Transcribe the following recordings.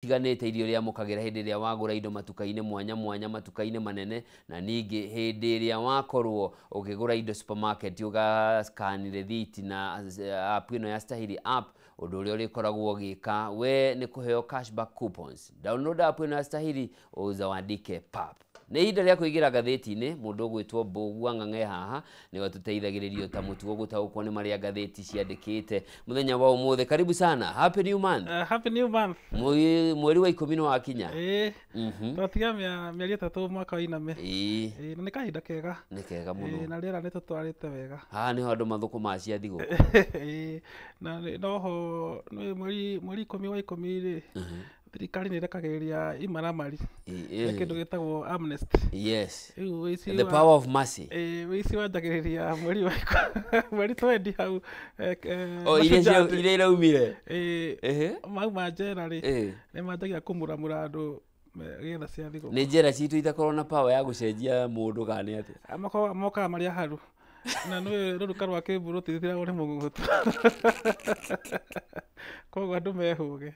itiganĩte iria ũrĩamũkagĩra hĩndĩ ĩrĩa wagũra indo matuka-inĩ mwanya mwanya, matuka-inĩ manene, na ningĩ hĩndĩ ĩrĩa wakorwo ũkĩgũra indo supermarket ũga scan rĩthiti na app ĩno ya Stahili app. Ũndũ ũrĩa ũrĩkoragwo ũgĩka we nĩ kũheo cashback coupons. Download app ĩno ya Stahili ũzawadike pap. Nĩ ihinda rĩa kũingĩra ngathĩti-inĩ. Mũndũ ũgwĩtwo Mbũgua Ng'ang'e haha nĩwe tũteithagĩrĩrio ta mũtugo gũtaũkwo nĩ marĩa ngathĩti ciandĩkĩte mũthenya wa ũmũthĩ. Karibu sana, happy new month. Happy new month. Mweri wa 10 nĩ wakinya. Twatiga mĩeri 3 mwaka wa iname. Na nĩ kahinda kega. Nĩ kega mũno. Na rĩera nĩ tũtwarĩte wega. Haha nĩho andũ mathũkũmaga cia thigũkũ. Na noho nĩ mweri 10 wa 10 rĩ, thirikari nĩ ĩrekagĩrĩria imaramari. Nĩ kĩndũ gĩtagwo amnesty. Yes. Rĩu ũici The power of mercy. Ũici wanjagĩrĩria mweri wa mweri 20 hau, O iria Mashujaa Day. iria iraumire. Mauma njera rĩ, nĩ manjagia kũmuramura andũ gĩetha cia thigũkũ. Nĩ njera citũ itakorwo na power ya gũcenjia mũndũ kana nĩ atĩa? Mokaga marĩ aharu. Na nĩ rũruka rwa kĩmbu rũtithiragwo nĩ mũgũgũtũ. Koguo andũ mehũge.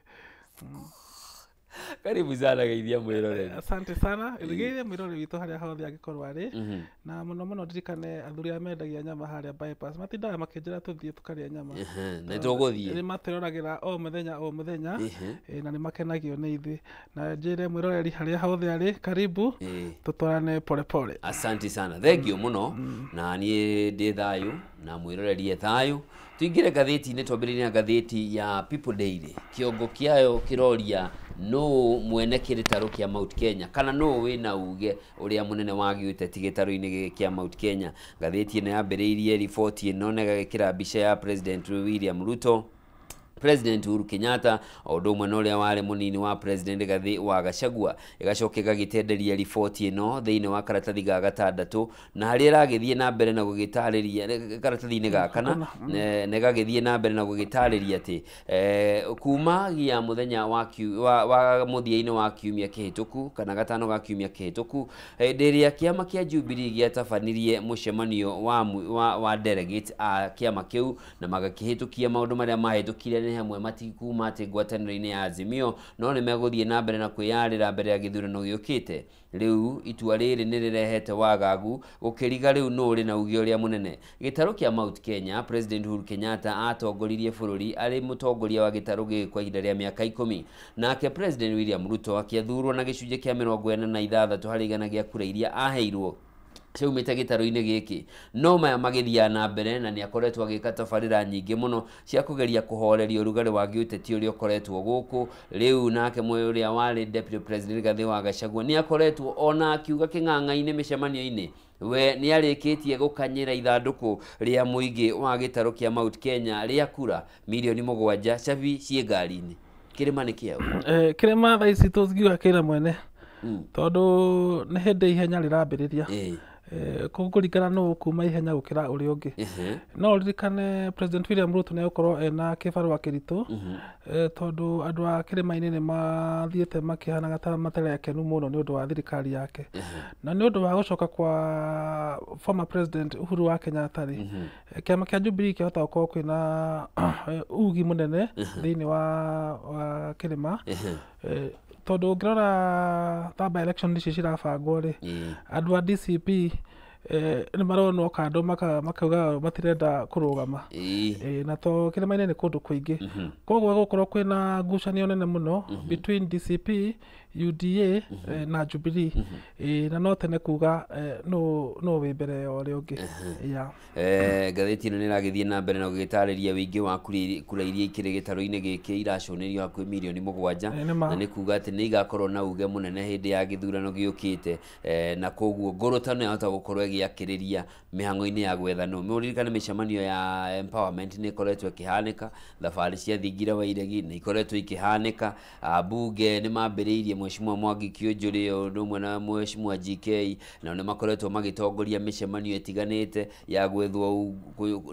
Karibu sana geithia mwĩroreri. Asante sana. Geithia mwĩroreri witũ harĩa hothe angĩkorwo arĩ. Na mũno mũno ndirikane athuri arĩa mendagia nyama harĩa bypass. Matindaga makĩnjĩra tũthiĩ tũkarĩe nyama. Nĩ tũgũthiĩ. Nĩ matwĩroragĩra o mũthenya o mũthenya. Na nĩ makenagio nĩ ithuĩ. Na njĩre mwĩroreri harĩa hothe arĩ, karibu, tũtwarane pole pole. Asante sana. Thank you mũno. Na niĩ ndĩ thayũ na mwĩroreri e thayũ. Tuingĩre ngathĩti-inĩ, twambĩrĩrie na ngathĩti ya People Daily. Kĩongo kĩayo kĩroria nũ mwene kĩrĩtarũ kĩa Mount Kenya kana nũ wĩna uge ũrĩa mũnene wa gĩũteti gĩtarũ-inĩ gĩkĩ kĩa Mount Kenya. Ngathĩti ĩno yambĩrĩirie riboti ĩno na ĩgagĩkĩra mbica ya President William Ruto, President Uhuru Kenyatta, o ũndũ ũmwe na ũrĩa warĩ mũnini wa President Rigathi wa Gachagua. Ĩgacoka ĩgagĩtenderia riboti ĩno thĩinĩ wa karatathi ga gatandatũ, na harĩa ĩragĩthiĩ na mbere na gũgĩtarĩria karatathi-inĩ ga kana, na ĩgagĩthiĩ na mbere na gũgĩtarĩria atĩ, kumagia mũthenya wa wa mũthia-inĩ wa kiumia kĩhĩtũku kana gatano ga kiumia kĩhĩtũku, hĩndĩ ĩrĩa kĩama kĩa Jubilee gĩatabanirie mũcemanio wa delegates a kĩama kĩu na magakĩhĩtũkia maũndũ marĩa mahĩtũkire nĩ hamwe matikuma atĩ ngwatanĩro-inĩ ya Azimio, no nĩ megũthiĩ na mbere na kwĩyarĩra mbere ya gĩthurano gĩũkĩte. Rĩu itua rĩrĩ nĩ rĩrehete wagagu gũkĩriga rĩu nũ ũrĩ na uge ũrĩa mũnene. Gĩtarũ kĩa Mount Kenya, President Uhuru Kenyatta atongoririe bũrũri arĩ mũtongoria wa gĩtarũ gĩkĩ kwa ihinda rĩa mĩaka 10. Nake President William Ruto akĩthurwo na gĩcunjĩ kĩa 46 harĩ igana gĩa kura iria aheirwo ciaumĩte gĩtarũ-inĩ gĩkĩ. No maya magĩthiaga na mbere na nĩ akoretwo agĩka tabarĩra nyingĩ mũno cia kũgeria kũhoreria ũrugarĩ wa gĩũteti ũrĩa ũkoretwo gũkũ. Rĩu nake ũrĩa warĩ Deputy President Rigathi wa Gachagua nĩ akoretwo ona akiuga kĩng'ang'a-inĩ mĩcemanio-inĩ we nĩ arĩkĩtie gũkanyĩra ithandũkũ rĩa mũingĩ wa gĩtarũ kĩa Mount Kenya rĩa kura mirioni 7 cabi ciĩ ngari-inĩ. Kĩrĩma nĩ kĩaũ? Kĩrĩma thaa ici tũngiuga kĩna mwene. Tondũ nĩ hĩndĩ ihenya rĩrambĩrĩria. Kũringana nũ kuma ihenya gũkĩra ũrĩa ũngĩ. No ũririkane President William Ruto nĩ egũkorwo ena kĩbarũa kĩritũ, tondũ andũ a kĩrĩma-inĩ nĩ mathiĩte makĩhanaga ta matarĩ akenu mũno nĩ ũndũ wa thirikari yake. Na nĩ ũndũ wa gũcoka kwa former President Uhuru wa Kenyatta rĩ, kĩama kĩa Jubilee kĩahota gũkorwo kwĩna ugi mũnene thĩinĩ wa kĩrĩma. Tondũ ũngĩrora ta by election ici cirabangwo rĩ, andũ a DCP nĩ maronwo kando makauga matirenda kũrũgama. Na to kĩrĩma-inĩ nĩ kũndũ kũingĩ. Koguo gũkorwo kwĩna ngucanio nene mũno between DCP, UDA, na Jubilee. Na no tene kuga no wĩ mbere ya ũrĩa ũngĩ. Ngathĩti ĩno nĩ ĩragĩthiĩ na mbere na gũgĩtarĩria ũingĩ wa kura iria ikĩrĩ gĩtarũ-inĩ gĩkĩ iracũnĩrio hakuhĩ mirioni 7. Nĩ ma. Na nĩ kuga atĩ nĩ igakorwo na uge mũnene hĩndĩ ya gĩthurano gĩũkĩte. Na koguo ngũrũtano yahota gũkorwo ĩgĩakĩrĩria mĩhang'o-inĩ ya gwetha nũ. Mũririkane mĩcemanio ya empowerment nĩ ĩkoretwo ĩkĩhanĩka, thabarĩ cia thingira wa iregi nĩ ikoretwo ikĩhanĩka, ambunge nĩ mambĩrĩirie Mheshimiwa Mwangi Kiunjuri o ũndũ ũmwe na Mheshimiwa GK, nao nĩ makoretwo magĩtongoria mĩcemanio ĩtiganĩte ya gwethwo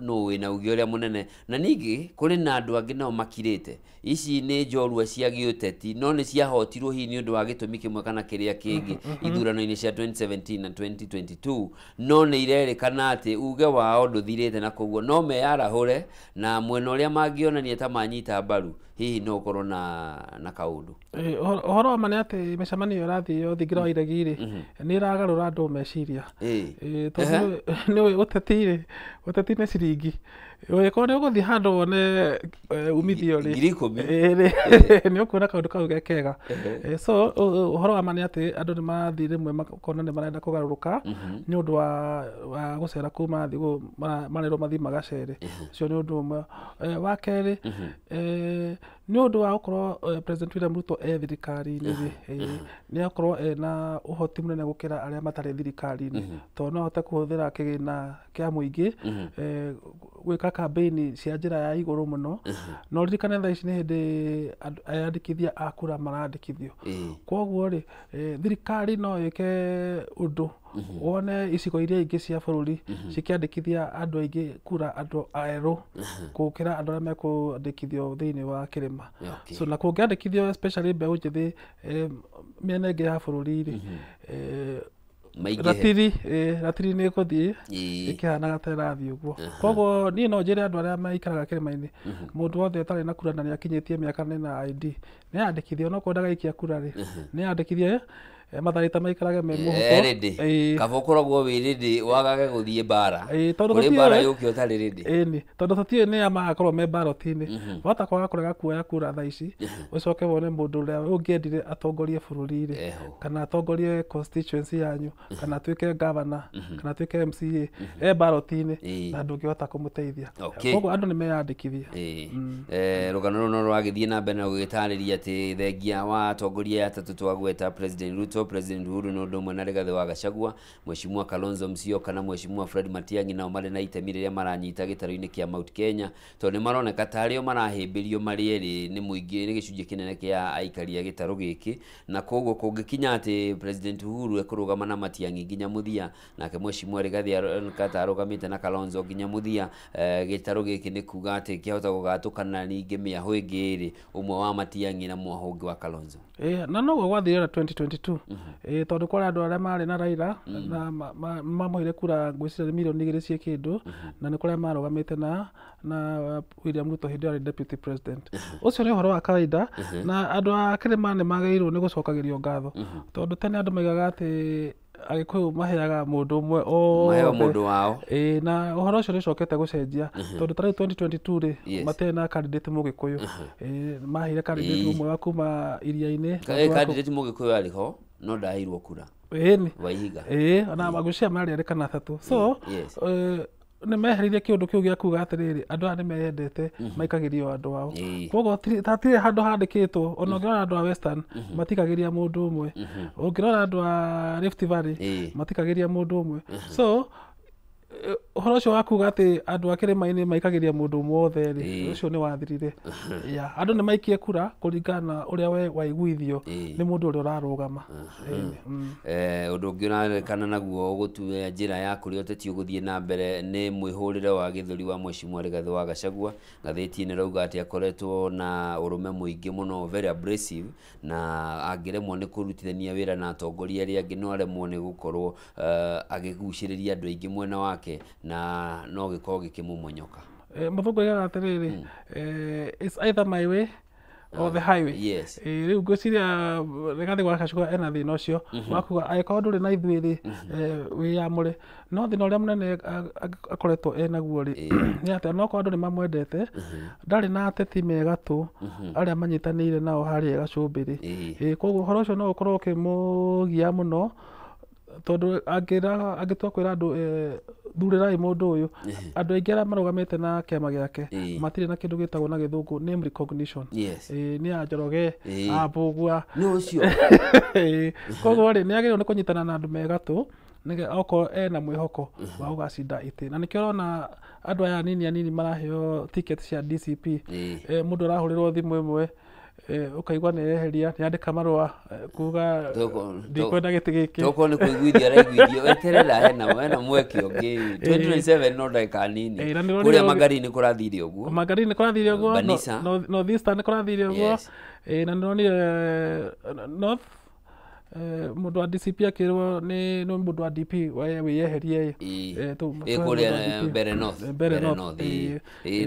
nũ wĩna uge ũrĩa mũnene. Na ningĩ kũrĩ na andũ angĩ nao makirĩte. Ici nĩ njorua cia gĩũteti no nĩ ciahotirwo hihi nĩ ũndũ wa gĩtũmi kĩmwe kana kĩrĩa kĩngĩ ithurano-inĩ cia 2017 na 2022, no nĩ irerĩkana atĩ uge wao ndũthirĩte na koguo no meyarahũre na mwena ũrĩa mangĩonania ta manyita mbaru Hihi no ũkorwo na kaũndũ? Ũhoro wa ma nĩ atĩ mĩcemanio ĩrathiĩ thingira wa iregi rĩ, nĩ ĩragarũra andũ meciria. Tondũ nĩ ũteti rĩ, ũteti nĩ ciringi. Ũngĩkorwo nĩ ũgũthiĩ handũ wone umithio rĩ, 10,000 nĩ ũkuona kaũndũ kau ge kega. So ũhoro wa ma nĩ atĩ andũ nĩ marathiĩ rĩmwe makona nĩ marenda kũgarũrũka nĩ ũndũ wa gũcera kũu marathiĩ marerwo mathiĩ magacere. Ũcio nĩ ũndũ ũmwe. Wa kerĩ, nĩ ũndũ wa gũkorwo President William Ruto e thirikari-inĩ rĩ, nĩ akorwo ena ũhoti mũnene gũkĩra arĩa matarĩ thirikari-inĩ, tondũ no ahote kũhũthĩra kĩgĩna kĩa mũingĩ gwĩka campaign cia njĩra ya igũrũ mũno. Na ũririkane thaa ici nĩ hĩndĩ ayandĩkithia a kura marandĩkithio. Koguo rĩ, thirikari no ĩke ũndũ wone icigo iria ingĩ cia bũrũri cikĩandĩkithia andũ aingĩ kura, andũ erũ gũkĩra andũ arĩa mekũandĩkithio thĩinĩ wa kĩrĩma. So na kũngĩandĩkithio especially mbeũ njĩthĩ mĩena ĩngĩ ya bũrũri rĩ, ratiri nĩ ĩgũthiĩ ĩkĩhanaga ta ĩrathiĩ ũguo. Koguo niĩ no njĩre andũ arĩa maikaraga kĩrĩma-inĩ, mũndũ wothe ũtarĩ na kura na nĩ akinyĩtie mĩaka na ID nĩ andĩkithie, onokorwo ndagaikia kura rĩ, nĩ andĩkithie matharaita maikarage me mũhuko. Kaba ũkoragwo wĩ ready wagage gũthiĩ mbara. Kũrĩ mbara yũke ũtarĩ ready. Ĩni, tondũ tũtiũĩ nĩ a magakorwo me ballot-inĩ. Wahota kwaga kũrega kuoya kura thaa ici, ũcoke wone mũndũ ũrĩa ũngĩendire atongorie bũrũri rĩ, kana atongorie constituency yanyu, kana atuĩke governor, kana atuĩke MCA, e ballot-inĩ na ndũngĩhota kũmũteithia. Koguo andũ nĩ meyandĩkithie. Rũgano rũrũ no rũragĩthiĩ na mbere na gũgĩtarĩria atĩ thengia wa atongoria atatũ twagweta, President Ruto, President Uhuru nĩ ũndũ ũmwe na Rigathĩ wa Gachagua, Mheshimiwa Kalonzo Musyoka na Mheshimiwa Fred Matiang'i nao marĩ na itemi rĩrĩa maranyita gĩtarũ-inĩ kĩa Mount Kenya, tondũ nĩ maroneka tarĩ o marahĩmbĩrio marĩ erĩ nĩ mũingĩ, nĩ gĩcunjĩ kĩnene kĩa aikari a gĩtarũ gĩkĩ, na koguo kũngĩkinya atĩ President Uhuru ekũrũgama na Matiang'i nginya mũthia, nake Mheshimiwa Rigathĩ aroneka ta arũgamĩte na Kalonzo nginya mũthia, gĩtarũ gĩkĩ nĩ kuga atĩ kĩahota gũgatũkana ningĩ mĩahũ ĩngĩ ĩrĩ, ũmwe wa Matiang'i na mwahũ ũngĩ wa Kalonzo. Na noguo gwathire na 2022. Tondũ kwarĩ andũ arĩa marĩ na Raila na mamũheire kura ngwĩciria mirioni 2 cia kĩndũ, na nĩ kũrĩa marũgamĩte na William Ruto hĩndĩ ĩyo arĩ deputy president. Ũcio nĩ ũhoro wa kawaida, na andũ a kĩrĩma nĩ magĩrĩirwo nĩ gũcokagĩrio ngatho, tondũ tene andũ maigaga atĩ Agĩkũyũ maheaga mũndũ ũmwe othe, mũndũ wao. Na ũhoro ũcio nĩ ũcokete gũcenjia, tondũ ta rĩu 2022 rĩ, matiarĩ na candidate mũgĩkũyũ. Maheire candidate ũmwe wa kuma iria-inĩ. Candidate mũgĩkũyũ arĩ ho no ndaheirwo kura. Ĩni. Waihiga. Ona magucia marĩ erĩ kana atatũ. So nĩ meheririe kĩũndũ kĩu gĩa kuga atĩrĩrĩ, andũ aya nĩ meyendete, maikagĩrio andũ ao. Koguo hatirĩ handũ handĩkĩtwo, ona ũngĩrora andũ a Western matikagĩria mũndũ ũmwe, ũngĩrora andũ a Rift Valley matikagĩria mũndũ ũmwe. So ũhoro ũcio wa kuga atĩ andũ a kĩrĩma-inĩ maikagĩria mũndũ ũmwe othe rĩ, ũcio nĩ wathirire. Andũ nĩ maikie kura kũringana na ũrĩa we waiguithio nĩ mũndũ ũrĩa ũrarũgama. Ũndũ ũngĩ ũrarekana naguo ũgũtua njĩra ya kũrĩa ũteti ũgũthiĩ na mbere nĩ mwĩhũrĩre wa gĩthũri wa Mheshimiwa Rigathĩ wa Gachagua. Ngathĩti-inĩ ĩrauga atĩ akoretwo na ũrũme mũingĩ mũno, very abrasive, na angĩremwo nĩ kũrutithania wĩra na atongoria arĩa angĩ no aremwo nĩ gũkorwo akĩgucĩrĩria andũ aingĩ mwena wake, na no gĩkorwo gĩkĩmũmonyoka. Mũthũngũ oigaga atĩrĩrĩ, it's either my way or the highway. Rĩu ngwĩciria Rigathĩ wa Gachagua ena thĩna ũcio wa kuga angĩkorwo ndũrĩ na ithuĩ rĩ, wĩyamũre. No thĩna ũrĩa mũnene akoretwo enaguo rĩ, nĩ atĩ onokorwo andũ nĩ mamwendete, ndarĩ na ateti me gatũ arĩa manyitanĩire nao harĩa gacũmbĩrĩ. Koguo ũhoro ũcio no ũkorwo ũkĩmũgia mũno, tondũ angĩtua kwĩra andũ thurĩrai mũndũ ũyũ, andũ aingĩ arĩa marũgamĩte na kĩama gĩake matirĩ na kĩndũ gĩtagwo na gĩthũngũ name recognition. Nĩ a Njoroge, a Mbũgua. Nĩ ũcio. Koguo rĩ, nĩ agĩrĩirwo nĩ kũnyitana na andũ me gatũ nĩgetha okorwo ena mwĩhoko wa gũgacinda itĩ. Na nĩkĩo ũrona andũ aya anini anini maraheo ticket cia DCP. Mũndũ arahũrĩrwo thimũ ĩmwe, ũkaigua nĩ eheria, nĩ andĩka marũa kuga ndikwenda gĩtĩ gĩkĩ. Tokorwo nĩ kũiguithia araiguithio, eterera hena mweke ũngĩ. 2027 no ndagĩka nini. Kũrĩa Magarini kũrathire ũguo. Magarini kũrathire ũguo, North Eastern kũrathire ũguo. Na nĩndĩronire North Mũndũ wa DCP akĩrwo nĩ mũndũ wa DP wĩyeherie. Kũrĩa Mbere North. Mbere North.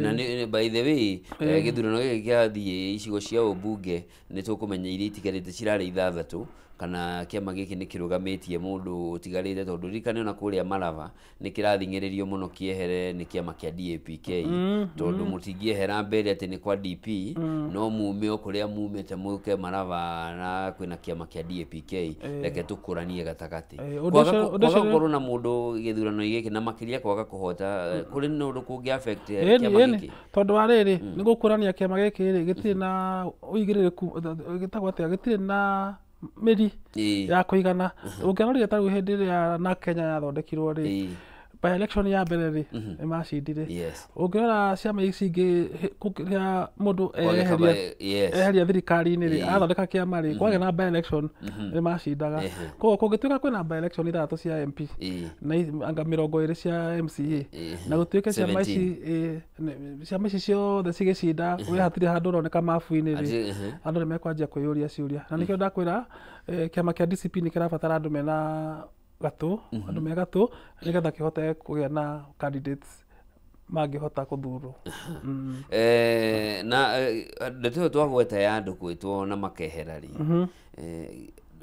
Na by the way, gĩthurano gĩkĩ kĩrathiĩ icigo cia ũmbunge nĩ tũkũmenya iria itigarĩte cirarĩ 6 kana kĩama gĩkĩ nĩ kĩrũgamĩtie mũndũ ũtigarĩte, tondũ ririkane ona kũrĩa Malava nĩ kĩrathing'ĩrĩrio mũno kĩehere nĩ kĩama kĩa DAPK, tondũ mũtingĩehera mbere atĩ nĩ kwa DP, no mume o kũrĩa mumĩte mũke Malava na kwĩna kĩama kĩa DAPK, reke tũkũranie gatagatĩ. Kwaga gũkorwo na mũndũ gĩthurano gĩkĩ na makĩria kwaga kũhota kũrĩ na ũndũ kũngĩ affect kĩama gĩkĩ, tondũ wa rĩrĩ nĩ gũkũrania kĩama gĩkĩ rĩ gĩtirĩ na ũigĩrĩrĩku, gĩtagwo atĩa, gĩtirĩ na mĩri ya kũigana. Ũngĩarorire ta rĩu hĩndĩ ĩrĩa na Kenya yathondekirwo rĩ, by election ya mbere rĩ nĩ macindire. Ũngĩrora ciama ici ingĩ kũrĩa mũndũ eheria thirikari-inĩ rĩ, athondeka kĩama rĩ, kwagĩa na by election nĩ macindaga. Koguo kũngĩtuĩka kwĩna by election 6 cia MP na anga 20 cia MCA, na gũtuĩke ciama ici ciama ici ciothe cigĩcinda, we hatirĩ handũ ũroneka mabu-inĩ rĩ, andũ nĩ mekwanjia kwĩyũria ciũria. Na nĩkĩo ndakwĩra kĩama kĩa DCP nĩ kĩrabatara andũ mena gatũ, andũ me gatũ, nĩgetha kĩhote kũgĩa na candidates mangĩhota kũthurwo. Na ndeto ĩyo twagweta ya andũ kwĩtwo na makehera rĩ,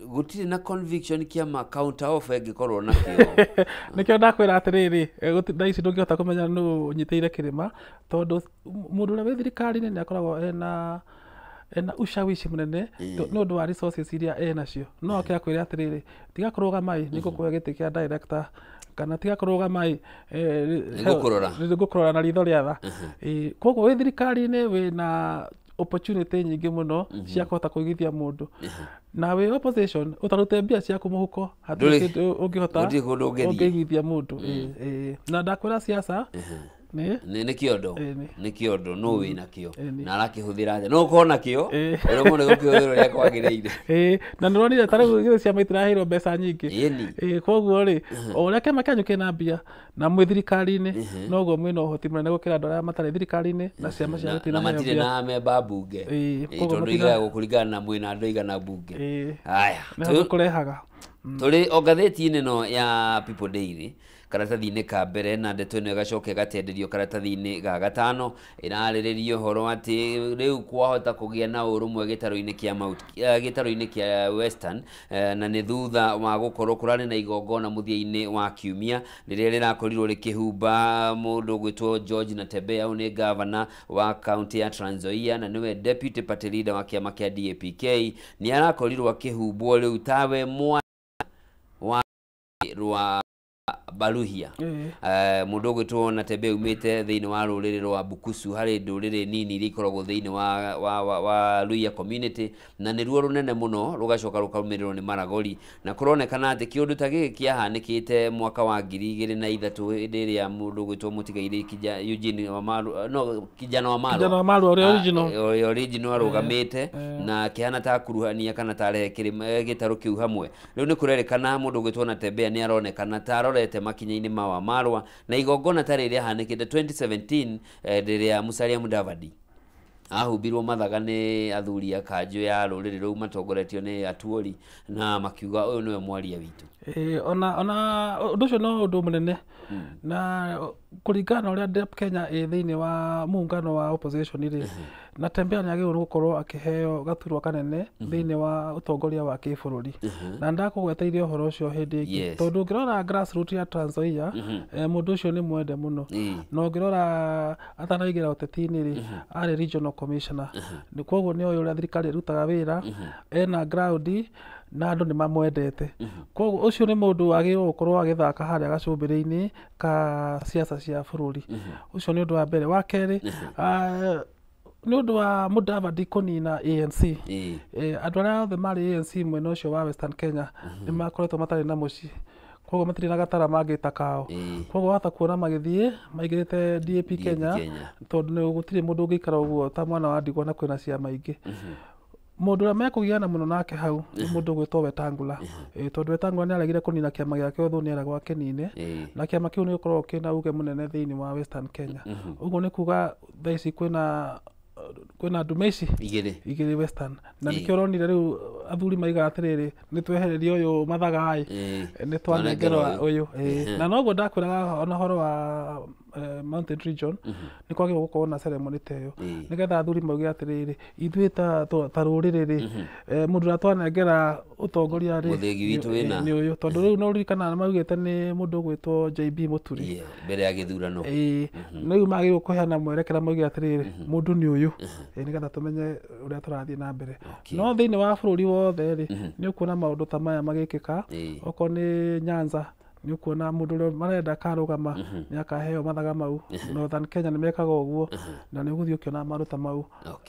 gũtirĩ na conviction kĩama counter offer ĩngĩkorwo nakĩo. Nĩkĩo ndakwĩra atĩrĩrĩ, thaa ici ndũngĩhota kũmenya nũ ũnyitĩire kĩrĩma, tondũ mũndũ ũrĩa wĩ thirikari-inĩ nĩ akoragwo ena ushawishi mũnene nĩ ũndũ wa resources iria enacio. No oke akwĩre atĩrĩrĩ, tiga kũrũgama ĩ, nĩ ngũkũhe gĩtĩ kĩa director, kana tiga kũrũgama ĩ, nĩngũkũrora na ritho rĩa tha. Koguo wĩ thirikari-inĩ wĩna opportunity nyingĩ mũno cia kũhota kũigithia mũndũ. Na wĩ opposition ũtarute mbia ciaku mũhuko, hatirĩ kĩndũ ũngĩhota ũngĩigithia mũndũ. Na ndakwĩra siasa nĩ kĩondo, nĩ kĩondo, no wĩna kĩo na arakĩhũthĩra atĩa, no ũkorwo nakĩo ũremwo nĩ gũkĩhũthĩra ũrĩa kwagĩrĩire. Na nĩ ũronire ta rĩu githĩ ciama itiraheirwo mbeca nyingĩ. Koguo rĩ, o ũrĩa kĩama kĩanyu kĩna mbia na mwĩ thirikari-inĩ, noguo mwĩna ũhoti mũnene gũkĩra andũ arĩa matarĩ thirikari-inĩ na ciama cia gũtirĩ na matirĩ na memba a mbunge, tondũ igaga kũringana na mwĩna andũ aigana mbunge. Haya, nĩ kũrehaga tũrĩ o ngathĩti-inĩ ĩno ya People Daily karatathi-inĩ ka mbere, na ndeto ĩno ĩgacoka ĩgatenderio karatathi-inĩ ga gatano, ĩrarĩrĩria ũhoro atĩ rĩu kwahota kũgĩa na ũrũmwe gĩtarũ-inĩ kĩa Mount, gĩtarũ-inĩ kĩa Western, na nĩ thutha wa gũkorwo kũrarĩ na igongona mũthia-inĩ wa kiumia rĩrĩa rĩrakorirwo rĩkĩhumba mũndũ ũgwĩtwo George Natembeya, ũyũ nĩ gavana wa kaunti ya Trans Nzoia na nĩwe deputy party leader wa kĩama kĩa DAPK. Nĩ arakorirwo akĩhumbwo rĩu tawe mwana wa rwa Baluhia. Mũndũ ũgwĩtwo Natembeya umĩte thĩinĩ wa rũrĩrĩ rwa Bukusu, harĩ ndũrĩrĩ nini iria ikoragwo thĩinĩ wa Luhya community, na nĩruo rũnene mũno rũgacoka rũkarũmĩrĩrwo nĩ Maragoli. Na kũronekana atĩ kĩũndũ ta gĩkĩ kĩahanĩkĩte mwaka wa 2003 hĩndĩ ĩrĩa mũndũ ũgwĩtwo mũtigairĩ Eugene Wamalwa, no Kijana Wamalwa ũrĩa original arũgamĩte na kĩhana ta kuruhania kana tarehe gĩtarũ kĩu hamwe. Rĩu nĩ kũrerĩkana mũndũ ũgwĩtwo Natembeya nĩ aronekana ta arorete makinya-inĩ ma Wamalwa, na igongona ta rĩrĩa rĩahanĩkĩte 2017 rĩrĩa Musalia Mudavadi ahumbirwo mathaga nĩ athuri a kanjũ ya rũrĩrĩ rũu matongoretio nĩ Atuori, na makiuga ũyũ nĩwe mwaria witũ. Ona ũndũ ũcio no ũndũ mũnene, na kũringana na ũrĩa DAP Kenya ĩ thĩinĩ wa muungano wa opposition rĩ, Natembeya nĩ agĩrĩirwo gũkorwo akĩheo gaturwa kanene thĩinĩ wa ũtongoria wa kĩbũrũri. Na ndakũgweteirie ũhoro ũcio hĩndĩ ĩngĩ, tondũ ũngĩrora grassroots ya Trans Nzoia, mũndũ ũcio nĩ mwende mũno. Na ũngĩrora atanaingĩra ũteti-inĩ rĩ, arĩ regional commissioner, koguo nĩ oĩ ũrĩa thirikari ĩrutaga wĩra, ena ground na andũ nĩ mamwendete. Koguo ũcio nĩ mũndũ wagĩrĩirwo gũkorwo agĩthaka harĩa gacũmbĩrĩ-inĩ ka siasa cia bũrũri. Ũcio nĩ ũndũ wa mbere. Wa kerĩ, nĩ ũndũ wa Mudavadi kũnina ANC, andũ arĩa othe marĩ ANC mwena ũcio wa Western Kenya nĩ makoretwo matarĩ na mũciĩ, koguo matirĩ na gatara mangĩta kao. Koguo wahota kuona magĩthiĩ maingĩrĩte DAP Kenya, tondũ gũtirĩ mũndũ ũngĩikara ũguo ta mwana wa ndigwa na kwĩna ciama ingĩ. Mũndũ ũrĩa mekũgiana mũno nake hau nĩ mũndũ ũgwĩtwo Wetangula, tondũ Wetangula nĩ aregire kũnina kĩama gĩake ũthũ nĩ eragwo akĩnine, na kĩama kĩu nĩ gĩkoragwo kĩna uge mũnene thĩinĩ wa Western Kenya. Ũguo nĩ kuga thaa ici kwĩna kwĩna ndume ici igĩrĩ Western na nĩkĩo ũronire rĩu athuri maigaga atĩrĩrĩ nĩ twehereria ũyũ mathaga ĩ nĩ twanengerwo ũyũ na noguo ndakwĩraga ona ũhoro wa Mountain Region nĩ kwagĩrĩirwo gũkorwo na ceremony ta ĩyo nĩgetha athuri mauge atĩrĩrĩ ithuĩ ta rũrĩrĩ rĩ mũndũ ũrĩa twanengera ũtongoria rĩ nĩ ũyũ tondũ rĩu no ũririkana maugĩte nĩ mũndũ ũgwĩtwo JB Mũturi mbere ya gĩthurano rĩu magĩrĩirwo kũheana mwerekera mauge atĩrĩrĩ mũndũ nĩ ũyũ nĩgetha tũmenye ũrĩa tũrathiĩ na mbere no thĩinĩ wa bũrũri wothe rĩ nĩ ũkuona maũndũ ta maya magĩkĩka okorwo nĩ Nyanza nĩ ũkuona mũndũ ũrĩa marenda akarũgama nĩ akaheo mathaga mau Northern Kenya nĩ mekaga ũguo na nĩ ũgũthiĩ ũkĩona maũndũ ta mau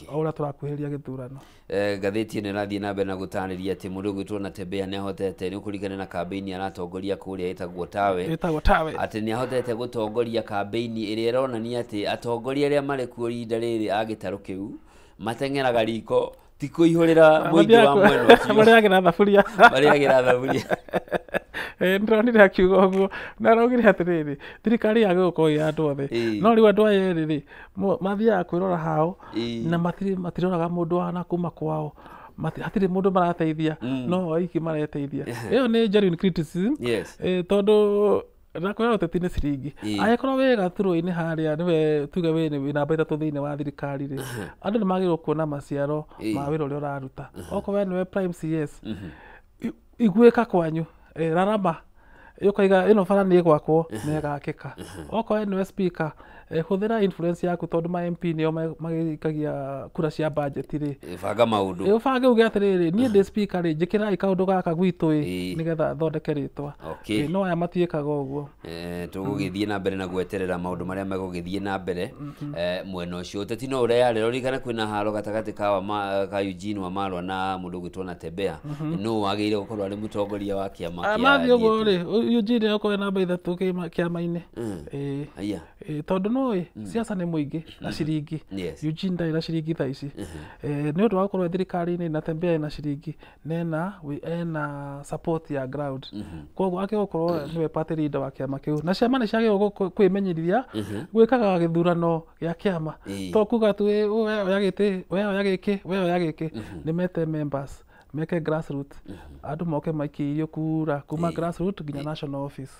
o ũrĩa tũrakuhĩrĩria gĩthurano. Ngathĩti ĩno ĩrathiĩ na mbere na gũtarĩria atĩ mũndũ ũgwĩtwo Natembeya nĩ ahotete nĩ ũkũringana na kambĩini aratongoria kũrĩa ĩtagwo Tawe atĩ nĩ ahotete gũtongoria kambĩini ĩrĩa ĩronania atĩ atongoria arĩa marĩ kuo ihinda rĩrĩ a gĩtarũ kĩu mateng'eraga riko ti kũihũrĩra mũingĩ wa mwena ũcio marĩagĩra thaburia ndĩronire akiuga ũguo na araugire atĩrĩrĩ thirikari yagĩrĩirwo gũkorwo ĩ ya andũ othe no rĩu andũ aya erĩ rĩ mathiaga kwĩrora hao na matiroraga mũndũ wa na kuma kwao hatirĩ mũndũ marateithia no aiki mareteithia ĩyo nĩ genuine criticism tondũ nakwĩra ũteti nĩ ciringi angĩkorwo wĩ gaturwa-inĩ harĩa nĩwe tuge wĩ namba ithatũ thĩinĩ wa thirikari rĩ andũ nĩ magĩrĩirwo kuona maciaro ma wĩra ũrĩa ũraruta okorwo we nĩwe prime CS iguĩka kwanyu rarama ũkaiga ĩno bara nĩ ĩgwakwo na ĩgakĩka okorwo nĩwe speaker hũthĩra influence yaku tondũ ma MP nĩo magĩikagia kura cia budget rĩ banga maũndũ ũbange uge atĩrĩrĩ niĩ ndĩ speaker rĩ njĩkĩrai kaũndũ gaka gwitũ ĩ nĩgetha thondeke rĩtwa no aya matiĩkaga ũguo. Tũgũgĩthiĩ na mbere na gweterera maũndũ marĩa megũgĩthiĩ na mbere mwena ũcio ũteti no ũreyarĩra ũririkane kwĩna haro gatagatĩ ka Eugene Wamalwa na mũndũ ũgwĩtwo Natembeya nũ wagĩrĩire gũkorwo arĩ mũtongoria wa kĩama kĩa mathiĩ ũguo rĩ Eugene okorwo namba ithatũ kĩama-inĩ tondũ nũĩ siasa nĩ mũingĩ na ciringi Eugene ndarĩ na ciringi thaa ici nĩ ũndũ wa gũkorwo thirikari-inĩ Natembeya ena ciringi na ena support ya ground koguo akĩgũkorwo nĩwe party leader wa kĩama kĩu na ciama nĩ ciagĩrĩirwo kwĩmenyithia gwĩkaga gĩthurano gĩa kĩama to kuga tu we oya gĩtĩ we oya gĩkĩ we oya gĩkĩ nĩ mete members meke grassroots andũ moke maikĩirio kura kuma grassroots nginya national office.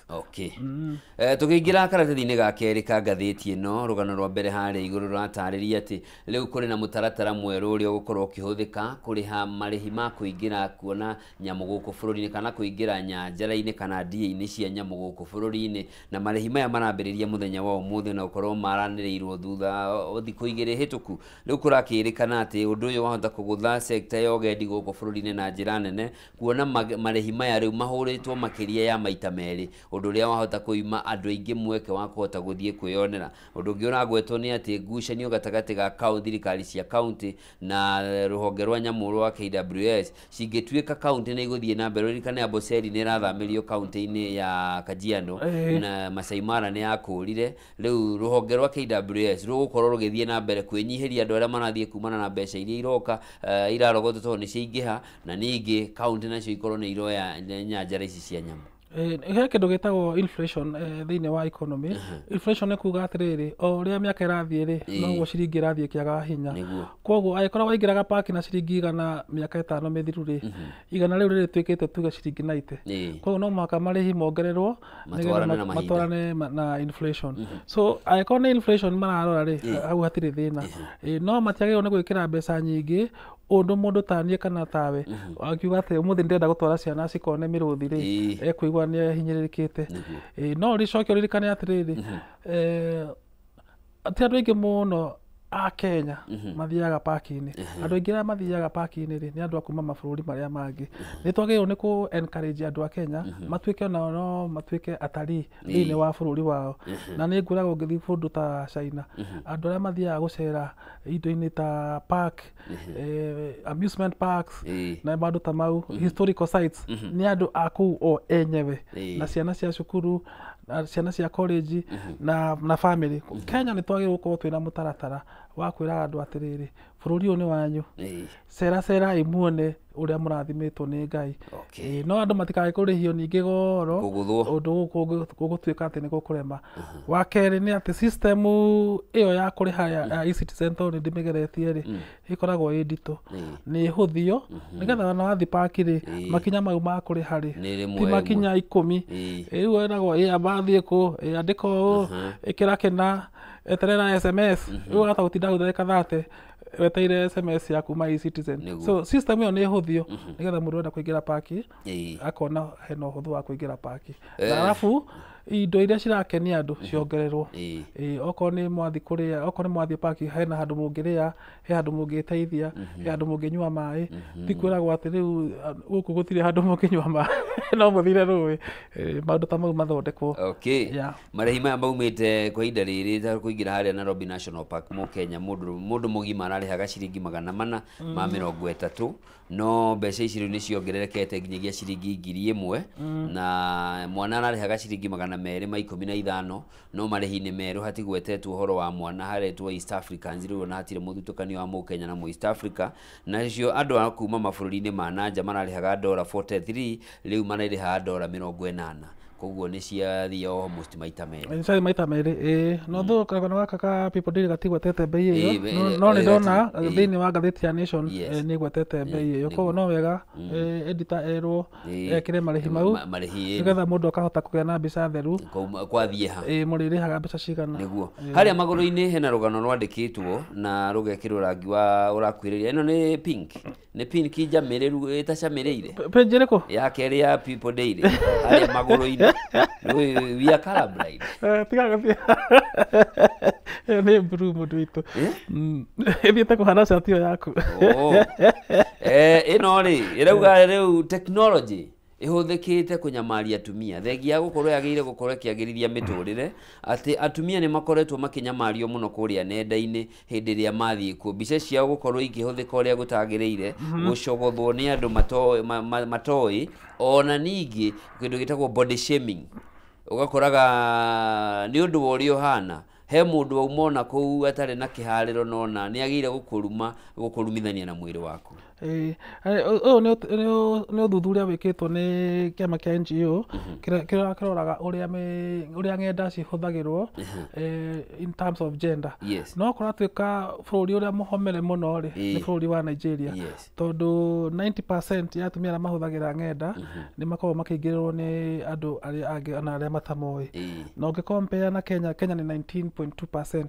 Tũkĩingĩra karatathi-inĩ ga kerĩ ka ngathĩti ĩno rũgano rwa mbere harĩa igũrũ rũratarĩria atĩ rĩu kũrĩ na mũtaratara mwerũ ũrĩa ũgũkorwo ũkĩhũthĩka kũrĩha marĩhi ma kũingĩra kuona nyamũ gũkũ bũrũri-inĩ kana kũingĩra nyanjara-inĩ kana ndia-inĩ cia nyamũ gũkũ bũrũri-inĩ na marĩhi maya marambĩrĩria mũthenya wa ũmũthĩ na ũkorwo maranĩrĩirwo thutha thikũ igĩrĩ hĩtũku. Rĩu kũrakĩrĩkana atĩ ũndũ ũyũ wahota kũgũtha sekta ya ũgendi gũkũ bũrũri-inĩ na njĩra nene kuona marĩhi maya rĩu mahũrĩtwo makĩria ya maita merĩ ũndũ ũrĩa wahota kũima andũ aingĩ mweke wa kũhota gũthiĩ kwĩyonera. Ũndũ ũngĩ ũragwetwo nĩ atĩ ngucanio gatagatĩ ga thirikari cia kaunti na rũhonge rwa nyamũ rwa KWS cingĩtuĩka kaunti nĩ igũthiĩ na mbere. Ũririkane Amboseli nĩ ĩrathamĩrio kaunti-inĩ ya Kajiado na Masai Mara nĩ yakũrire. Rĩu rũhonge rwa KWS rũgũkorwo rũgĩthiĩ na mbere kwĩnyihĩria andũ arĩa marathiĩ kumana na mbeca iria iroka irarogotwo tondũ nĩ ciaingĩha na ningĩ kaunti nacio ikorwo nĩ iroya nyanjara ici cia nyamũ. He kĩndũ gĩtagwo inflation thĩinĩ wa economy. Inflation nĩ kuga atĩrĩrĩ o ũrĩa mĩaka ĩrathiĩ rĩ noguo ciringi ĩrathiĩ ĩkĩagaga hinya koguo angĩkorwo waingĩraga paki na ciringi igana mĩaka ĩtano mĩthiru rĩ igana rĩu rĩrĩtuĩkĩte tuge ciringi 90 koguo no mũhaka marĩhi mongererwo nĩgetha matwarane na inflation. So angĩkorwo nĩ inflation mararora rĩ hau hatirĩ thĩna no matiagĩrĩirwo nĩ gwĩkĩra mbeca nyingĩ ũndũ mũndũ ta niĩ kana tawe akiuga atĩ ũmũthĩ ndĩrenda gũtwara ciana cikone mĩrũthi rĩ ekũigua nĩ ahinyĩrĩrĩkĩte. No rĩcoke ũririkane atĩrĩrĩ ti andũ aingĩ mũno a Kenya mathiaga park-inĩ. Andũ aingĩ arĩa mathiaga park-inĩ rĩ nĩ andũ a kuma mabũrũri marĩa mangĩ. Nĩ twagĩrĩirwo nĩ kũ encourage andũ a Kenya matuĩke onao no matuĩke atarii thĩinĩ wa bũrũri wao. Na nĩ ngwĩraga ũngĩthiĩ kũndũ ta China andũ arĩa mathiaga gũcera indo-inĩ ta park, amusement parks na maũndũ ta mau, historical sites nĩ andũ a kũu o enyewe na ciana cia cukuru na ciana cia college na family. Kenya nĩ twagĩrĩirwo gũkorwo twĩna mũtaratara wa kwĩraga andũ atĩrĩrĩ, bũrũri ũyũ nĩ wanyu, cera cera imuone ũrĩa mũrathimĩtwo nĩ Ngai. No andũ matikae kũrĩhio ningĩ goro ũndũ gũgũtuĩka atĩ nĩ gũkũrema. Wa kerĩ nĩ atĩ system ĩyo ya kũrĩha ya eCitizen tondũ nĩ ndĩmĩgeretie rĩ, ĩkoragwo ĩ nditũ, nĩ ĩhũthio nĩgetha ona wathiĩ park rĩ, makinya mau ma kũrĩha rĩ ti makinya 10. Rĩu weragwo ĩ amba thiĩ kũ, ĩ andĩka ũũ, ĩkĩra kĩna, eterera SMS, rĩu ũgahota gũtinda hau ndagĩka 30 weteire SMS ya kuma eCitizen. So system ĩyo nĩ ĩhũthio nĩgetha mũndũ ũrenda kũingĩra paki akona hena ũhũthũ wa kũingĩra paki. Na arabu indo iria cirakenia andũ ciongererwo. Okorwo nĩ mwathiĩ kũrĩa, okorwo nĩ mwathiĩ paki, hena handũ mũngĩrĩa, he handũ mũngĩteithia, he handũ mũngĩnyua maĩ. Ti kwĩragwo atĩ rĩu gũkũ gũtirĩ handũ mũngĩnyua maĩ, no mũthire rũĩ. Maũndũ ta mau mathondekwo. Marĩhi maya maumĩte kwa ihinda rĩrĩ ta kũingĩra harĩa Nairobi National Park mũkenya mũndũ mũgima ararĩhaga ciringi 430, no mbeca ici rĩu nĩ ciongererekete nginyagia ciringi 1000, na mwana ararĩhaga ciringi 215, no marĩhi-inĩ merũ hatigwetetwo ũhoro wa mwana, haretwo East Africans rĩu ona hatirĩ mũthutũkanio wa mũkenya na mũ East Africa. Nacio andũ a kuma mabũrũri-inĩ ma nanja mararĩhaga ndora 43, rĩu mararĩhaga ndora 80. Koguo nĩ ciathiĩ almost maita merĩ. Nĩ ciathiĩ maita merĩ, ĩĩ. No thũ karũgano gaka ka People Daily gatigwetete mbei ĩyo, no nĩ ndona thĩinĩ wa ngathĩti ya Nation nĩ ĩgwetete mbei ĩyo. Koguo no wega editor erwo ekĩre marĩhi mau nĩgetha mũndũ akahota kũgĩa na mbica theru kwathiĩ ha, ĩĩ, mũrĩrĩhaga mbeca cigana. Nĩguo. Harĩa magũrũ-inĩ hena rũgano rwandĩkĩtwo na rũgekĩrwo rangi wa ũrakuhĩrĩria. Ĩno nĩ pink, nĩ pink njamĩrĩru ĩtacamĩrĩire. Page ĩrĩkũ? Ya kerĩ ya People Daily harĩa magũrũ-inĩ. We are colorblind. Tiga gũthiĩ. Ĩyo nĩ blue mũndũ witũ. Ĩthiĩte kũhana cati ĩyo yaku. Ĩno rĩ ĩrauga rĩu technology ĩhũthĩkĩte kũnyamaria atumia, thengia ya gũkorwo yagĩrĩire gũkorwo ĩkĩagĩrithia mĩtũrĩre, atĩ atumia nĩ makoretwo makĩnyamario mũno kũrĩa nenda-inĩ hĩndĩ ĩrĩa mathiĩ kuo, mbica ciao gũkorwo ikĩhũthĩka ũrĩa gũtagĩrĩire, gũcogothwo nĩ andũ matoĩ, ona ningĩ kĩndũ gĩtagwo body shaming, ũgakoraga nĩ ũndũ wa ũrĩa ũhana, he mũndũ wauma ona kũu atarĩ na kĩharĩro nona nĩ agĩrĩire gũkũruma, gũkũrumithania na mwĩrĩ waku. Ũyũ nĩ ũthuthuria wĩkĩtwo nĩ kĩama kĩa NGO kĩrĩa kĩroraga ũrĩa ng'enda cihũthagĩrwo in terms of gender. No kũratuĩka bũrũri ũrĩa mũhomere mũno rĩ nĩ bũrũri wa Nigeria, tondũ 90% ya atumia arĩa mahũthagĩra ng'enda nĩ makoragwo makĩingĩrĩrwo nĩ andũ arĩa angĩ ona arĩa matamoĩ. Na ũngĩ-compare na Kenya, Kenya nĩ 19.2%.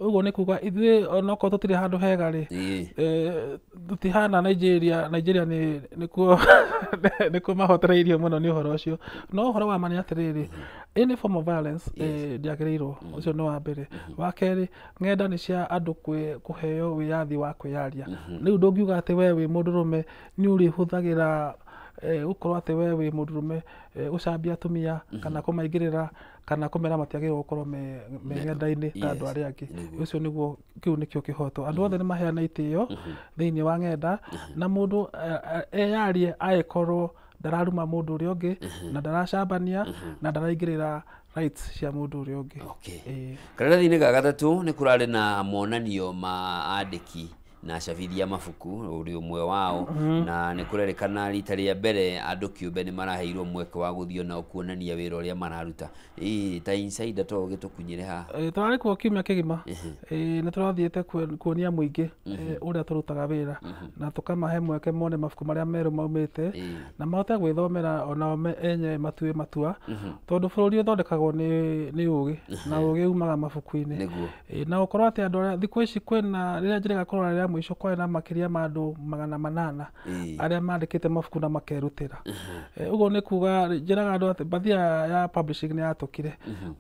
Ũguo nĩ kuga ithuĩ onokorwo tũtirĩ handũ hega rĩ, tũtihana Nigeria. Nigeria nĩ nĩkuo mahotereirio mũno nĩ ũhoro ũcio. No ũhoro wa ma nĩ atĩrĩrĩ, any form of violence ndĩagĩrĩirwo, ũcio nĩ wa mbere. Wa kerĩ, ng'enda nĩ cia andũ kũheo wĩyathi wa kwĩyaria. Rĩu ndũngiuga atĩ we wĩ mũndũrũme nĩ ũrĩhũthagĩra gũkorwo atĩ we wĩ mũndũrũme gũcambia atumia kana kũmaingĩrĩra kana kũmera matiagĩrĩirwo gũkorwo me ng'enda-inĩ ta andũ arĩa angĩ. Ũcio nĩguo, kĩu nĩkĩo kĩhoto. Andũ othe nĩ maheana itĩo thĩinĩ wa ng'enda, na mũndũ eyarie agĩkorwo ndararuma mũndũ ũrĩa ũngĩ na ndaracambania na ndaraingĩrĩra rights cia mũndũ ũrĩa ũngĩ. Karatathi-inĩ ga gatatũ nĩ kũrarĩ na monanio ma andĩki na acabithia mabuku, ũrĩ ũmwe wao, na nĩ kũrerĩkana rita rĩa mbere andũ kĩũmbe nĩ maraheirwo mweke wa gũthiĩ onao kuonania wĩra ũrĩa mararuta. Ta insider to ũgĩtũkunyĩre haha. Tũrarĩ kuo kiumia kĩgima. Nĩ tũrathiĩte kuonia mũingĩ ũrĩa tũrutaga wĩra, na tũkamahe mweke mone mabuku marĩa merũ maumĩte, na mahote gwĩthomera onao enye matue matua, tondũ bũrũri ũthondekagwo nĩ ũgĩ, na ũgĩ umaga mabuku-inĩ. Na gũkorwo atĩ andũ arĩa thikũ ici kwĩna, rĩrĩa njĩrĩga kũrora rĩa mũico kwarĩ na makĩria ma andũ 800 arĩa mandĩkĩte mabuku na makerutĩra. Ũguo nĩ kuga njĩraga andũ atĩ mbathia ya publishing nĩ yatũkire.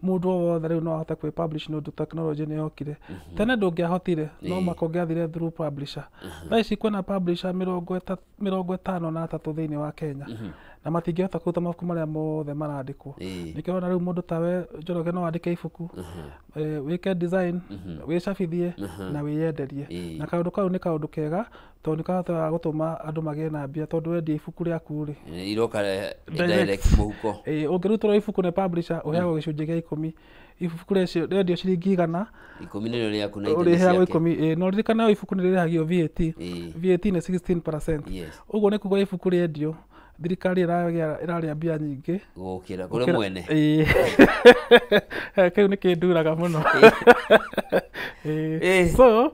Mũndũ o wothe rĩu no ahote kwĩ publish nĩ ũndũ technology nĩ yokire. Tene ndũngĩahotire, no mũhaka ũngĩathire through publisher. Thaa ici kwĩna publisher 53 thĩinĩ wa Kenya, na matingĩhota kũruta mabuku marĩa mothe marandĩkwo. Nĩkĩo ũrona rĩu mũndũ tawe Njoroge no wandĩke ibuku, wĩke design, wĩcabithie na wĩyenderie. Na kaũndũ kau nĩ kaũndũ kega tondũ nĩ kahotaga gũtũma andũ magĩe na mbia tondũ wendia ibuku rĩaku rĩ iroka direct mũhuko. Ũngĩrutĩrwo ibuku nĩ publisher ũheagwo gĩcunjĩ gĩa 10. Ibuku rĩendio ciringi 100, 10 nĩrĩo rĩaku na itemi ũrĩheagwo ciake. 10. No ririkana ibuku nĩ rĩrĩhagio VAT. VAT nĩ 16%. Ũguo nĩ kuga ibuku rĩendio thirikari ĩrarĩa mbia nyingĩ gũkĩra kũrĩ mwene. Kĩu nĩ kĩnduraga mũno. So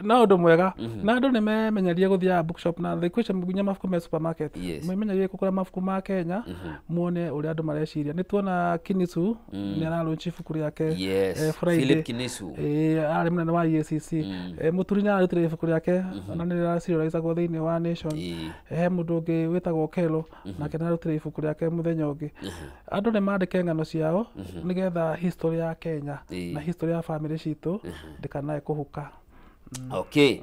no ũndũ mwega na andũ nĩ memenyerie gũthiaga bookshop na thikũ ici nginya mabuku me supermarket. Mwĩmenyerie kũgũra mabuku ma Kenya muone ũrĩa andũ mareciria. Nĩ tuona Kinisu nĩ aralaunch ibuku rĩake Friday. Philip Kinisu arĩ mũnene wa EACC. Mũturi nĩ ararutire ibuku rĩake na nĩ rĩraciroracagwo thĩinĩ wa Nation. He mũndũ ũngĩ wĩtagwo Kelo nake nĩ ararutire ibuku rĩake mũthenya ũngĩ. Andũ nĩ mandĩke ng'ano ciao nĩgetha history ya Kenya na history ya family citũ ndĩkanae kũhuka. Okay.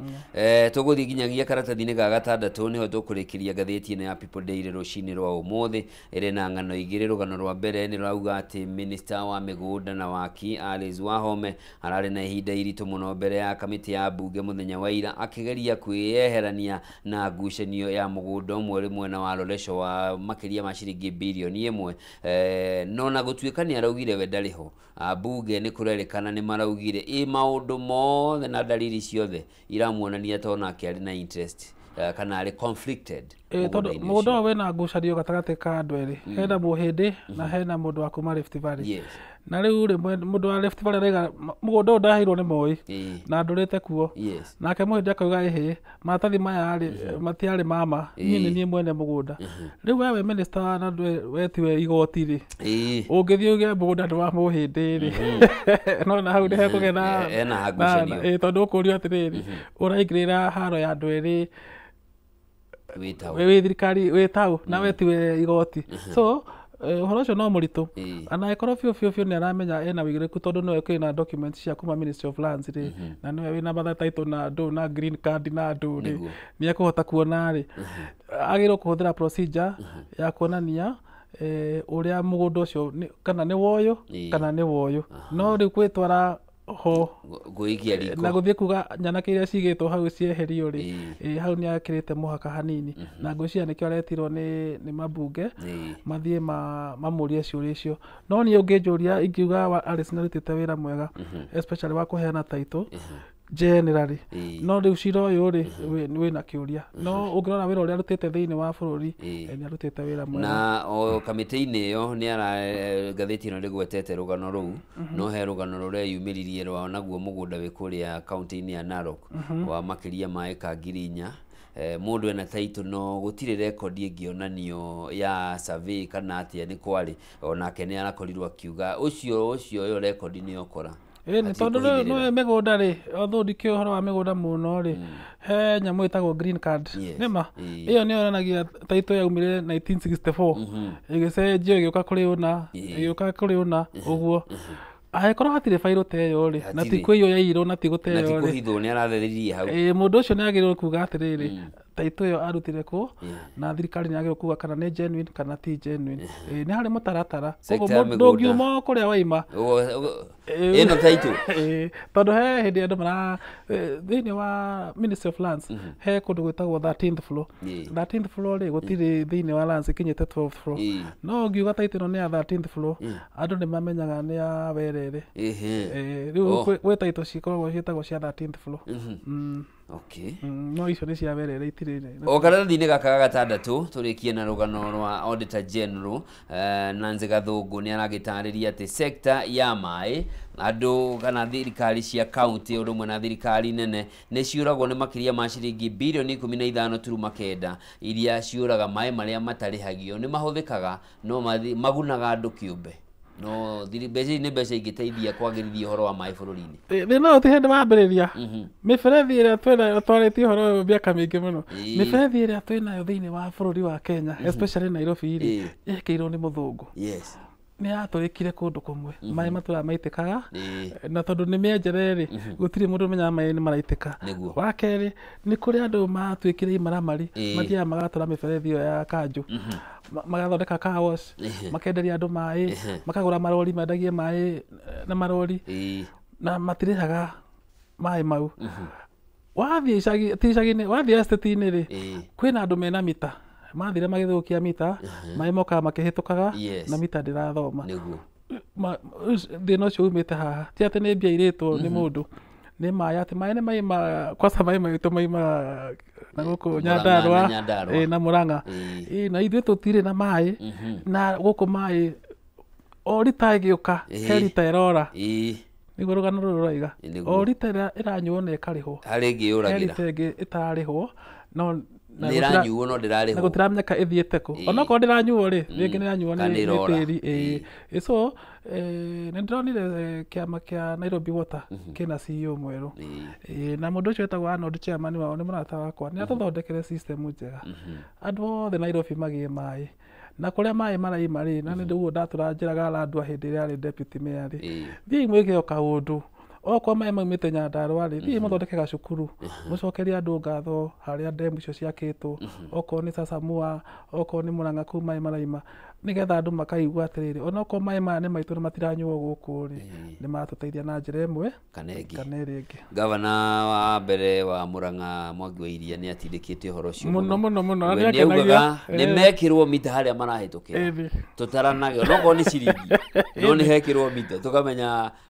Tũgũthiĩ nginyagia karatathi-inĩ ga gatandatũ nĩho tũkũrĩkĩria ngathĩti ĩno ya People Daily rũcinĩ rwa ũmũthĩ ĩrĩ na ng'ano igĩrĩ. Rũgano rwa mbere nĩ rũrauga atĩ minister wa mĩgũnda na waki Alice Wahome ararĩ na ihinda iritũ mũno mbere ya kamĩtĩ ya mbunge mũthenya wa ira akĩgeria kwĩyeherania na ngucanio ya mũgũnda ũmwe ũrĩ mwena wa Loresho wa makĩria ma ciringi birioni 1. No na gũtuĩka nĩ araugire we ndarĩ ho, ambunge nĩ kũrerĩkana nĩ maraugire ĩ maũndũ mothe na dalili ciothe iramuonania to nake arĩ na interest kana arĩ conflicted. Tondũ mũgũnda ũyũ wĩna ngucanio gatagatĩ ka andũ erĩ, hena mũhĩndĩ na hena mũndũ wa kuma Rift Valley. Na rĩu rĩ mũndũ wa Rift Valley arauga mũgũnda ũyũ ndaheirwo nĩ Moi na ndũrĩte kuo, nake mũhĩndĩ akauga ĩhĩ maratathi maya rĩ matiarĩ mama, niĩ nĩ niĩ mwene mũgũnda. Rĩu wewe minister na we tiwe igoti rĩ, ũngĩthiĩ uge mũgũnda nĩ wa mũhĩndĩ rĩ, no na hau nĩ hekũgĩa na ngucanio, tondũ ũkũrio atĩrĩrĩ ũraingĩrĩra haro ya andũ erĩ wĩ thirikari wĩ tau na we tiwe igoti. So ũhoro ũcio no mũritũ, ona ĩkorwo biũ biũ biũ nĩ aramenya ena wĩigĩrĩrĩku tondũ nĩwe kwĩna documents cia kuma Ministry of Lands rĩ, na nĩwe wĩna mother title na andũ na green card na andũ rĩ, nĩ ekũhota kuona rĩ, agĩrĩirwo kũhũthĩra procedure ya kuonania ũrĩa mũgũnda ũcio kana nĩ woyũ kana nĩ woyũ. No rĩu gwĩtwara ho gwĩikia riko na gũthiĩ kuga nyanake iria cigĩtwo hau cieherio rĩ, hau nĩ akĩrĩte mũhaka hanini, na ngwĩciria nĩkĩo aretirwo nĩ mabunge mathiĩ mamũrie ciũria icio. No niĩ ũngĩnjũria ingiuga Alice nĩ arutĩte wĩra mwega especially wa kũheana title generally, no rĩu cira ũyũ rĩ wĩna kĩũria, no ũngĩrora wĩra ũrĩa arutĩte thĩinĩ wa bũrũri nĩ arutĩte wĩra mwega. Na o kamĩtĩ-inĩ ĩyo nĩ ara ngathĩti ĩno ndĩgwetete rũgano rũu, no he rũgano rũreyumĩririe rwa naguo mũgũnda wĩ kũrĩa kaunti-inĩ ya Narok wa makĩria ma ĩka 4,000. Mũndũ ena title no gũtirĩ rekondi ĩngĩonanio ya survey kana atĩa nĩ kwarĩ, onake nĩ arakorirwo akiuga ũcio ũcio ĩyo rekondi nĩ okora. Nĩ tondũ nĩ mĩgũnda rĩ, although ndikĩũĩ ũhoro wa mĩgũnda mũno rĩ, he nyamũ ĩtagwo green card nĩma ĩyo nĩyo yonanagia title yaumire 1964 ĩgĩcenjio ĩgĩũka kũrĩ ũna ĩgĩũka kũrĩ ũna ũguo. Angĩkorwo hatirĩ bairũ ta ĩyo rĩ, na ti kũiywo yaiyirwo na ti gũteo rĩ, na ti kũhithwo nĩ aratheririe hau, mũndũ ũcio nĩ agĩrĩirwo kuga atĩrĩrĩ title ĩyo arutire kũ, na thirikari nĩ yagĩrĩirwo kuga kana nĩ genuine kana ti genuine. Nĩ harĩ mũtaratara, koguo ndũngiuma o kũrĩa waima ĩno title. Tondũ he hĩndĩ andũ mara thĩinĩ wa Ministry of Lands he kũndũ gwĩtagwo 13th floor. 13th floor rĩ gũtirĩ thĩinĩ wa lands ĩkinyĩte 12th floor, no ũngiuga title ĩno nĩ ya 13th floor andũ nĩ mamenyaga nĩ ya Werere. Rĩu gwĩ title cikoragwo ciĩtagwo cia 13th floor. Okay. No icio nĩ cia Werere itirĩ. O karatathi-inĩ gaka ga gatandatũ tũrĩkie na rũgano rwa Auditor General Nancy Gathũngũ nĩ aragĩtarĩria atĩ sector ya maĩ andũ kana thirikari cia kaunti ũndũ ũmwe na thirikari nene nĩ ciũragwo nĩ makĩria ma ciringi birioni 15.9 iria ciũraga maĩ marĩa matarĩhagio nĩ mahũthĩkaga no magunaga andũ kĩũmbe. No mbeca nĩ mbeca ingĩteithia kwagĩrithia ũhoro wa maĩ bũrũri-inĩ. Thĩna ũyũ ti hĩndĩ wambĩrĩria. Mĩberethi ĩrĩa twĩnayo twarĩtie ũhoro ũyũ mĩaka mĩingĩ mũno. Mĩberethi ĩrĩa twĩnayo thĩinĩ wa bũrũri wa Kenya especially Nairobi rĩ, yekĩirwo nĩ mũthũngũ. Nĩ yatũrĩkire kũndũ kũmwe, maĩ matũraga maitĩkaga, na tondũ nĩ mĩenjere rĩ, gũtirĩ mũndũ ũmenyaga maĩ nĩ maraitĩka. Wa kerĩ nĩ kũrĩ andũ matuĩkire imaramari, mathiaga magatũra mĩberethi ĩyo ya kanjũ, magathondeka car wash, makenderia andũ maĩ, makagũra marori mendagie maĩ na marori, na matirĩhaga maĩ mau. Wathiĩ icagi, ti icagi-inĩ, wathiĩ estate-inĩ rĩ, kwĩna andũ mena mita, mathire magĩthũkia mita, maĩ mokaga makĩhĩtũkaga na mita ndĩrathoma. Thĩna ũcio umĩte haha ti atĩ nĩ mbia irĩtwo nĩ mũndũ, nĩ maĩ, atĩ maĩ nĩ maima kwaca, maĩ maitũ maima na gũkũ Murang'a Nyandarũa na Nyandarũa. Na Murang'a. Na ithuĩ tũtirĩ na maĩ na gũkũ maĩ o rita ĩgĩũka he rita ĩrora. Nĩguo rũgano rũrũ rũraiga. O rita ĩrĩa ĩranyuo na ĩkarĩhwo, Harĩ ĩngĩ he yũragĩra. rita ĩngĩ ĩtararĩhwo no na Nĩ ĩranyuo no na ndĩrarĩhwo. Gũtiramenyeka ĩthiĩte kũ. Onokorwo ndĩranyuo rĩ, rĩngĩ nĩranyuo Kana nĩ ĩrora. tĩri. Ĩĩ. So nĩ ndĩronire kĩama kĩa Nairobi Water kĩna CEO mwerũ. Ĩĩ, na mũndũ ũcio wetagwo Arnold, chairman wao nĩ mũrata wakwa, nĩ atũthondekere system njega, andũ othe Nairobi magĩe maĩ na kũrĩa maĩ maraima rĩ, na nĩ ũguo ndatũra njĩraga Landwa hĩndĩ ĩrĩa arĩ deputy mayor rĩ, thiĩi mwĩke o kaũndũ, okorwo maĩ maumĩte Nyandarũa rĩ, thiĩi mũthondeke gacukuru, mũcokerie andũ ngatho harĩa ndemu icio ciakĩtwo, okorwo nĩ Sasamua, okorwo nĩ Murang'a, kũu maĩ maraima, nĩgetha andũ makaigua atĩrĩrĩ, onokorwo maĩ maya nĩ maitũ na matiranyuo gũkũ rĩ, nĩ maratũteithia na njĩra ĩmwe kana ĩngĩ. Kana ĩrĩa ĩngĩ. Gavana wa mbere wa Murang'a, Mwangi wa Iria, nĩ atindĩkĩte ũhoro ũcio. Mũno mũno mũno, na We nĩangenagia. nĩaugaga nĩ mekĩrwo mita harĩa marahĩtũkĩra, tũtaranage onokorwo nĩ ciringi, no nĩ hekĩrwo mita tũkamenya.